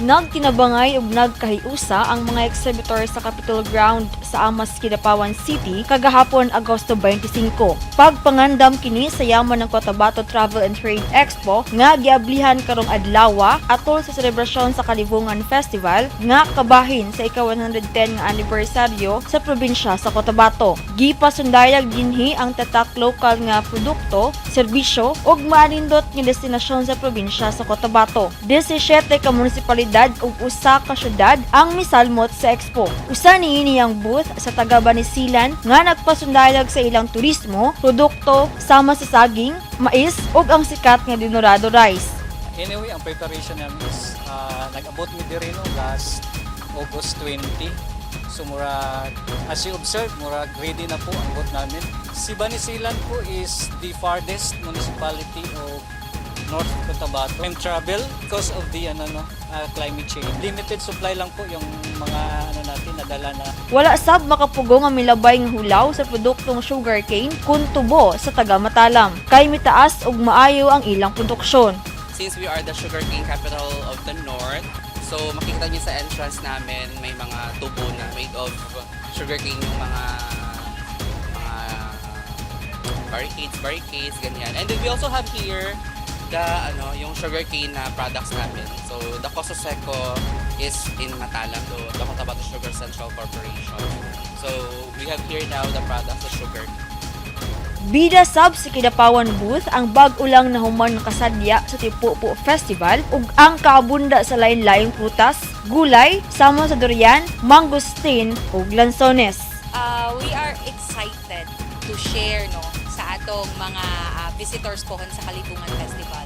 Nagtinabangay ug nagkahiusa ang mga exhibitor sa Capitol Ground sa Amas, Kidapawan City kagahapon, Agosto 25. Pagpangandam kini sa yaman ng Cotabato Travel and Trade Expo nga giablihan karong adlawa atol sa selebrasyon sa Kalibungan Festival nga kabahin sa ika-110 nga anibersaryo sa probinsya sa Cotabato. Gipasundayag dinhi ang tatak lokal nga produkto, serbisyo ug maanindot nga destinasyon sa probinsya sa Cotabato. 17 ka munisipalidad ug usa ka syudad ang misalmot sa expo. Usa niini ang booth sa taga Banisilan nga nagpasundayag sa ilang turismo, produkto sama sa saging, mais ug ang sikat nga dinorado rice. Anyway, ang preparation namin is nag-abot mi diri, no, last August 20. So murag, as you observe, murag ready na po ang booth namin. Si Banisilan po is the farthest municipality of North Cotabato. Time travel because of the ano, no, climate change. Limited supply lang po yung mga ano natin nadala na. Wala sab makapugong ang milabay nga hulaw sa produktong sugarcane kun tubo sa taga Matalam kay mitaas ug maayo ang ilang produksyon. Since we are the sugarcane capital of the north, so makikita niyo sa entrance namin may mga tubo na made of sugarcane yung mga barricades, ganyan. And then we also have here the ano, yung sugarcane na products namin. So the Coso Seco is in Matalam, the Cotabato Sugar Central Corporation. So we have here now the products of sugar. Bida sab sa Kidapawan booth ang bag-o lang nahuman nga kasadya sa Tipupo Festival ug ang kaabunda sa lain-laing prutas, gulay, sama sa durian, mangosteen ug lansones. We are excited to share, no, sa atong mga visitors pohon sa Kalibungan Festival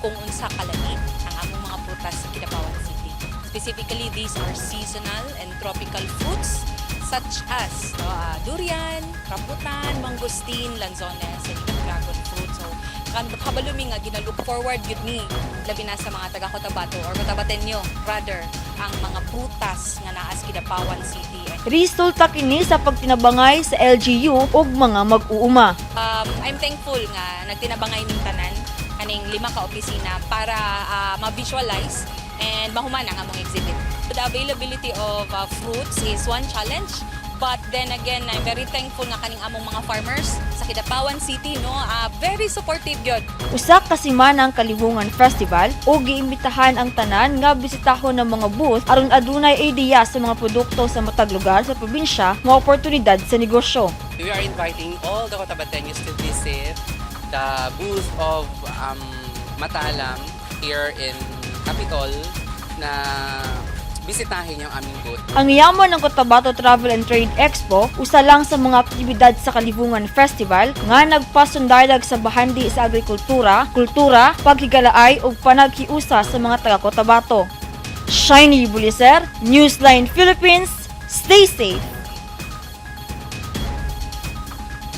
kung unsa kalami ang among mga prutas sa Kidapawan City. Specifically, these are seasonal and tropical fruits such as, no, durian, rambutan, mangosteen, lanzones, and even dragon fruit. So, kabalo mi nga gina-look forward gyud mi labi na sa mga taga Cotabato or Cotabateño rather ang mga prutas nga naa sa Kidapawan City. Resulta kini sa pagtinabangay sa LGU ug mga mag-uuma. I'm thankful nga nagtinabangay ning tanan kaning lima ka opisina para ma-visualize and mahuman ang among exhibit. The availability of fruits is one challenge, but then again, I'm very thankful nga kaning among mga farmers sa Kidapawan City, no, very supportive gyud. Usa ka semana ang Kalibungan Festival ug giimbitahan ang tanan nga bisitahon ng mga booth aron adunay ideya sa mga produkto sa matag lugar sa probinsya nga oportunidad sa negosyo. We are inviting all the Cotabateños to visit the booth of Matalam here in Capitol na bisitahin yung aming booth. Ang yaman ng Cotabato Travel and Trade Expo usa lang sa mga aktibidad sa Kalibungan Festival nga nagpasundayag sa bahandi sa agrikultura, kultura, paghigalaay ug panaghiusa sa mga taga Cotabato. Shiny Buliser, Newsline Philippines, stay safe.